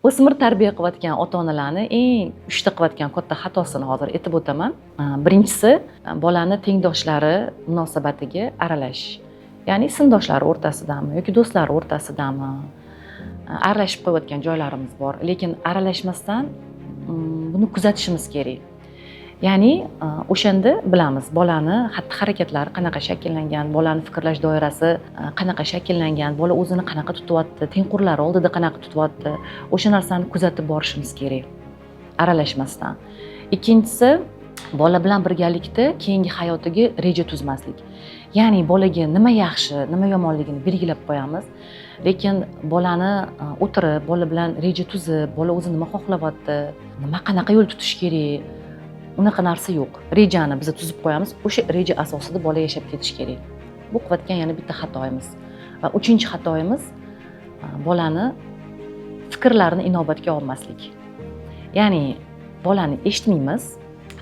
O'smir tarbiya qilayotgan ota onalarni eng uchta qilayotgan katta xatosini hozir aytib o'taman. Birinchisi, bolani tengdoshlari munosabatiga aralashish, ya'ni sinfdoshlari o'rtasidami yoki do'stlari o'rtasidami aralashib qo'yayotgan joylarimiz bor, lekin aralashmasdan buni kuzatishimiz kerak. Ya'ni o'shanda bilamiz bolani xatti harakatlari qanaqa shakllangan, bolani fikrlash doirasi qanaqa shakllangan, bola o'zini qanaqa tutyapti, tengqurlari oldida qanaqa tutyapti. O'sha narsani kuzatib borishimiz kerak aralashmasdan. Ikkinchisi, bola bilan birgalikda keyingi hayotiga reja tuzmaslik, ya'ni bolaga nima yaxshi, nima yomonligini belgilab qo'yamiz, lekin bolani o'tirib, bola bilan reja tuzib, bola o'zi nima xohlayapti, nima, qanaqa yo'l tutish kerak, unaqa narsa yo'q. Rejani biz tuzib qo'yamiz, o'sha reja asosida bola yashab ketishi kerak. Bu qilayotgan yana bitta xatoyimiz. Va uchinchi xatoyimiz, bolani fikrlarini inobatga olmaslik, ya'ni bolani eshitmaymiz,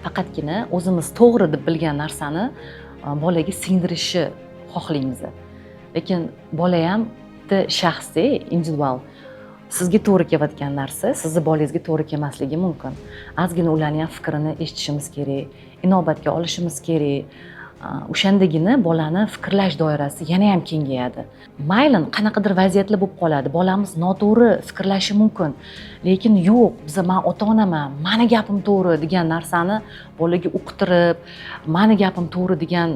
faqatgina o'zimiz to'g'ri deb bilgan narsani bolaga singdirishni xohlaymiz. Lekin bola ham bitta shaxsda, individual. Sizga to'g'ri kelayotgan narsa sizni bolangizga to'g'ri kelmasligi mumkin. Ozgina ularni ham fikrini eshitishimiz kerak, inobatga olishimiz kerak. O'shandagina bolani fikrlash doirasi yana ham kengayadi. Mayli, qanaqadir vaziyatlar bo'lib qoladi, bolamiz noto'g'ri fikrlashi mumkin, lekin yo'q, biza, man ota onaman, mani gapim to'g'ri degan narsani bolaga uqtirib, mani gapim to'g'ri degan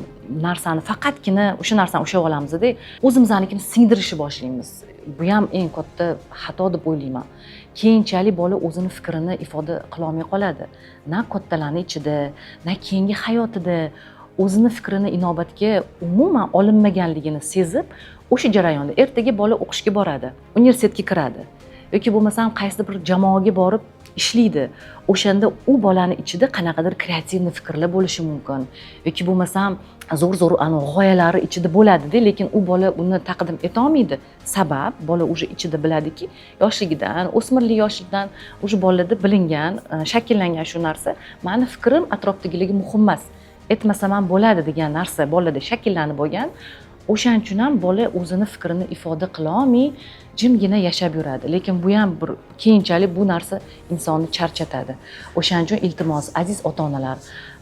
narsani, faqatgina o'sha narsani ushlab olamizda, o'zimiznikini singdirishni boshlaymiz. Bu ham eng katta xato deb o'ylayman. Keyinchalik bola o'zini fikrini ifoda qilolmay qoladi, na kattalarni ichida, na keyingi hayotida o'zini fikrini inobatga umuman olinmaganligini sezib, o'sha jarayonda ertaga bola o'qishga boradi, universitetga kiradi yoki bo'lmasam qaysidir bir jamoaga borib ishlaydi. O'shanda u bolani ichida qanaqadir креативный fikrlar bo'lishi mumkin yoki bo'lmasam zo'r zo'r anavi g'oyalari ichida bo'ladida, lekin u bola uni taqdim etolmaydi. Sabab, bola уже ichida biladiki, yoshligidan, o'smirlik yoshidan уже bolada bilingan, shakllangan shu narsa: mani fikrim atrofdagilarga muhim emas, aytmasam ham bo'ladi degan narsa bolada shakllanib bo'lgan. O'shaning uchun ham bola o'zini fikrini ifoda qilolmay jimgina yashab yuradi. Lekin bu ham bir keyinchalik bu narsa insonni charchatadi. O'shaning uchun iltimos, aziz ota onalar,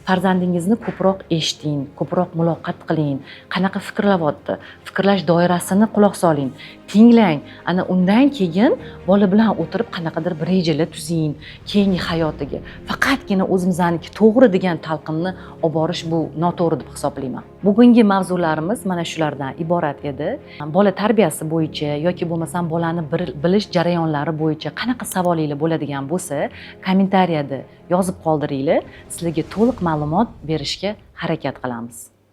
farzandingizni ko'proq eshiting, ko'proq muloqot qiling, qanaqa fikrlayapti, fikrlash doirasini quloq soling, tinglang. Ana undan keyin bola bilan o'tirib qanaqadir bir rejalar tuzing keyingi hayotiga. Faqatgina o'zimizniki to'g'ri degan talqinni olib borish, bu noto'g'ri deb hisoblayman. Bugungi mavzularimiz mana shulardan iborat edi. Bola tarbiyasi bo'yicha yoki bo'lmasam bolani bilish jarayonlari bo'yicha qanaqa savolinglar bo'ladigan bo'lsa, kommentariyada yozib qoldiringlar, sizlarga to'liq ma'lumot berishga harakat qilamiz.